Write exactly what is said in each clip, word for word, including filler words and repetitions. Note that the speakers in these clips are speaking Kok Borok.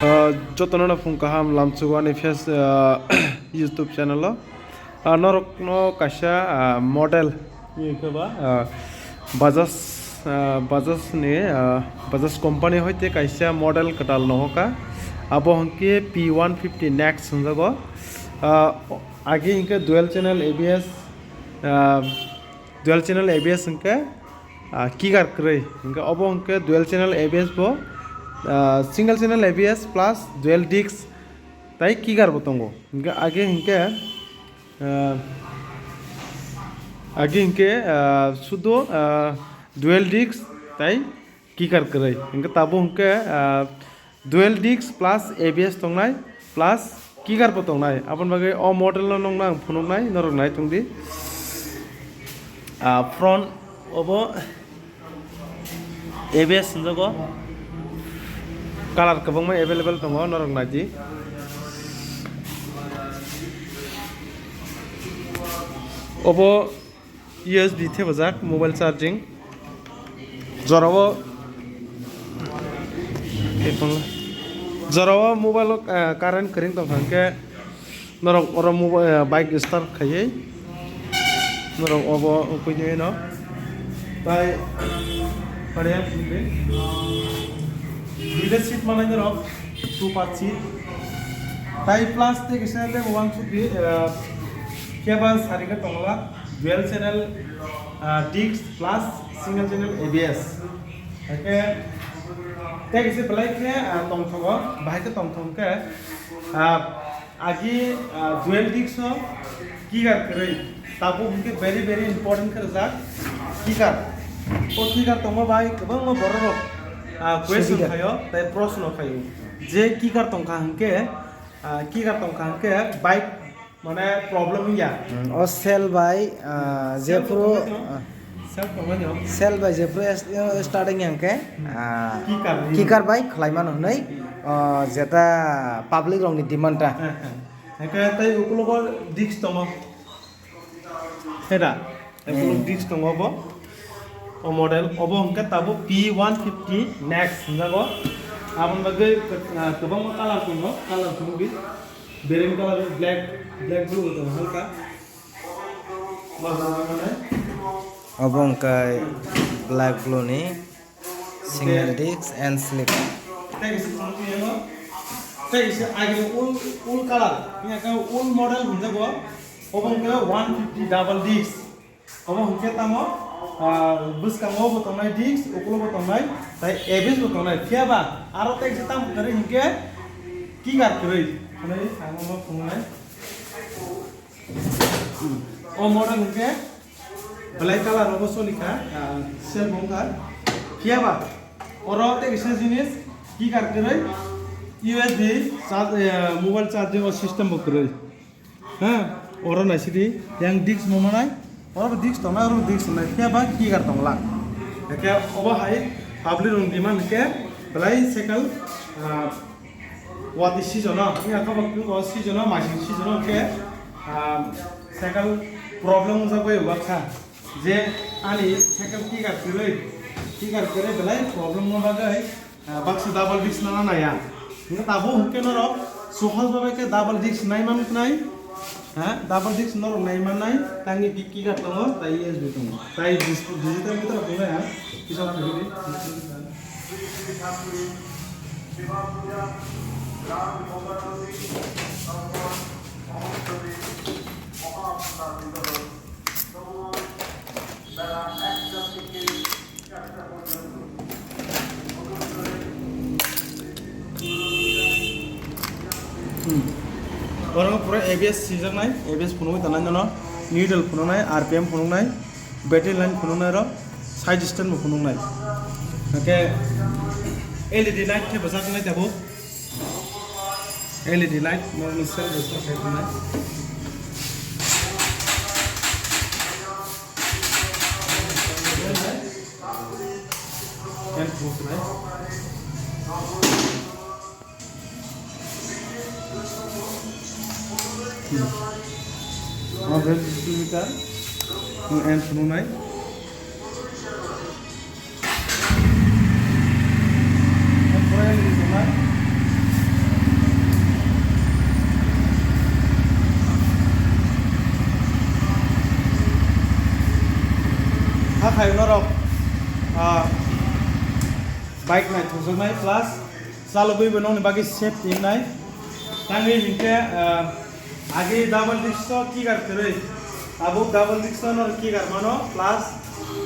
Ah, jotono no phung kaham lamchugo ani face, ah, YouTube channel o. Ah, norok no kaisa, ah, model ni khe ba, ah, Bajaj, ah, Bajaj ni, ah, Bajaj company hoite kaisa model kwtal nohoka. Abo hwnkhe P one fifty Next hwnjago. Ah, agi hwnkhe dual channel A B S, ah, dual channel A B S hwnkhe, ah, kicker kwrwi. Hwnkhe obo hwnkhe dual channel A B S bo, ah, single channel A B S plus dual disc tai kicker bo tongo. Hwnkhe age hwnkhe, ah, age hwnkhe, ah, sudo, ah, dual disc tai kicker kwrwi. Hwnkhe tabuk hwnkhe, ah, dual disc plus A B S tongnai plus kicker bo tongnai. Aboni bagwi o model no nokno ang phunuknai, norok nai tongdi. Ah, front obo A B S hwnjago. Color kwbangma available tongo, norok naidi. Obo U S B thepajak mobile charging. Jorao, jorao mobile o, eh, current kwrwng tongkha hwnkhe norok oro mobile, eh, bike start khaiwi norok obo ungkui nai no. Tai pare duita seat manai norok, two per seat. Tai plus tei kisa tei uansukdi, eh, keba sarikhe tongla. Dual channel, ah, disc plus single channel A B S. Hake tei kisa belai khe, ah, tongthogo, bahai khe tongthok khe, ah, agi, ah, dual disc o kicker kwrwi. Tabuk hwnkhe very, very important khe rwjak kicker. O kicker tongma bai kwbangma bororok, ah, question khaio tei proshno khaio je kicker tongkha hwnkhe, ah, kicker tongkha hwnkhe bike mane problem wngya. Hmm, o sel bai, ah, jephru, ah, sel bai jephru es-, eh, starting yang khe, ah, kicker bai khlai mano hwnwi, ah, jeta public rokni demand ta. Hake tei ukulogo disc tongo. Heda, ukulogo disc tongo bo. O model, obo hwnkhe tabuk P one fifty Next hwnjago. Aboni bagwi, ah, kwbangma color tongo, color phunukdi. Bereng colour, black, black blue bo tongo halka. Obo hwnkhe black blue ni single disc and slip. Tei kisa phunukdi eno. Tei kisa agini old, old colour. Wngkha khe old model hwnjago. Obo hwnkhe one fifty double disc. Omo hwnkhe tamo, ah, bwskango bo tongnai disc, ukulo bo tongnai, tai A B S bo tongnai. Phiya ba aro tei kisa tamo kwrwi hwnkhe kicker kwrwi. Hwnwi ang omo phunuknai. O model hwnkhe black colour obo solikha, ah, sel bo wngkha. Phiya ba oro tei kisa jinis kicker kwrwi U S B char-, eh, mobile charging o system bo kwrwi. Ha, oro naisidi, yang disc mo manai, oro bo disc tongnai, oro bo disc tongnai, phiya ba kicker tongla. Hake obo hai public rok demand hake belai cycle, ah, watwi season o, wngya khe bo season o, masing season o khe, ah, cycle problem wngjak bai baksa. Je ani cycle kicker kwrwi, kicker kwrwi belai problem no bagwi, Ah, baksa double disc nana naya. Hingke tabuk hingke norok sohoj babai khe double disc nai man khnai. Ha, double disc norok nai man nai. Tangni ki, kicker tongo, tai U S B tongo. Tai dis-, digital meter tongo ya. Kisa tongo di. Hmm. Oro pura A B S sijaknai, A B S phunugwi tanai nono, neutral phunuknai, R P M phunuknai, battery line phunuknai ro, side stand bo phunuknai. Hake L E D light khe bwsaknai tabuk. L E D light, normal cell response light nai. Fan phunuknai. Hmm. Omo brake distributor, fan phunuknai. Omo brake distributor. Hai norok, ah, bike nai thosoknai plus chalogwi bo nokni bagwi safety wngnai. Tangwi hinkhe, ah, agi double disc o kigar kwrwi, tabuk double disc o norok kigar mano plus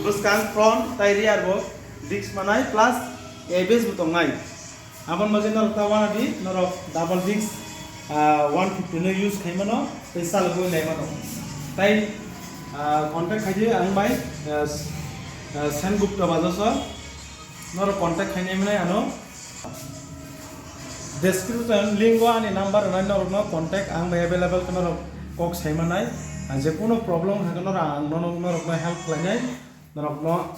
bwskang front tai rear bo disc manai plus A B S bo tongnai. Aboni bagwi norok ta uanadi, norok double disc, ah, one fifty no use khai mano, tei chalogwi nai mano. Tai, ah, contact khai di ang bai, ah, s-, ah, Sen Gupta Bajajo. Norok contact khai nai mano ano. Description link o ani number rwnai, norokno contact ang bai available khe norok kok sai manai. Ah, je kuno problem hai khe norok ang norok, norokno help khlainai. Norokno,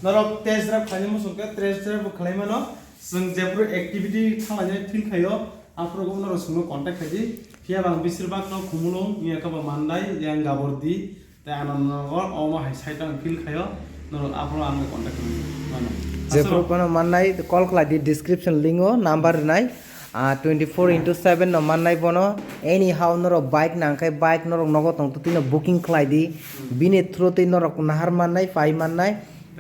norok test drive khlainai muchung khe test drive bo khlai mano. Chwng jephuru activity thanglainai feel khaio, aphuru norok chwngno contact khai di. Phiya bang bisir bak no Khumulwng, wngya khe bo Mandai, yang Gabordi, tei Anandnagar, omo hai side ang feel khaio, norok aphuru ang contact khai mano. Jephuru phano mannai, call khlai di, description link o number rwnai. Ah, twenty four into seven no mannai bono. Anyhow norok bike nangkhe bike norok nogo tongtwtwi no booking khlai di. Bini through twi norok nahar mannai, pai mannai.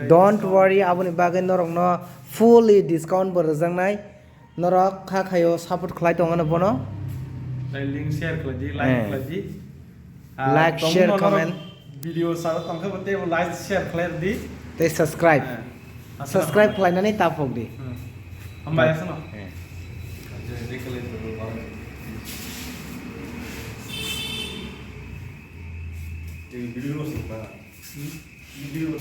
Don't worry, aboni bagwi norokno fully discount bo rwjaknai. Norok kha khaio support khlai tongano bono. Tei link share khlai di, like Eh. khlai di. Ah, Like, tongmung share, no norok comment. Video sa tongkhe bo tei bo like, share khlai di. Tei subscribe. Eh. Subscribe khlainani ta phok di. Hmm. Hambai asano. Eh. Video. Hmm? Video.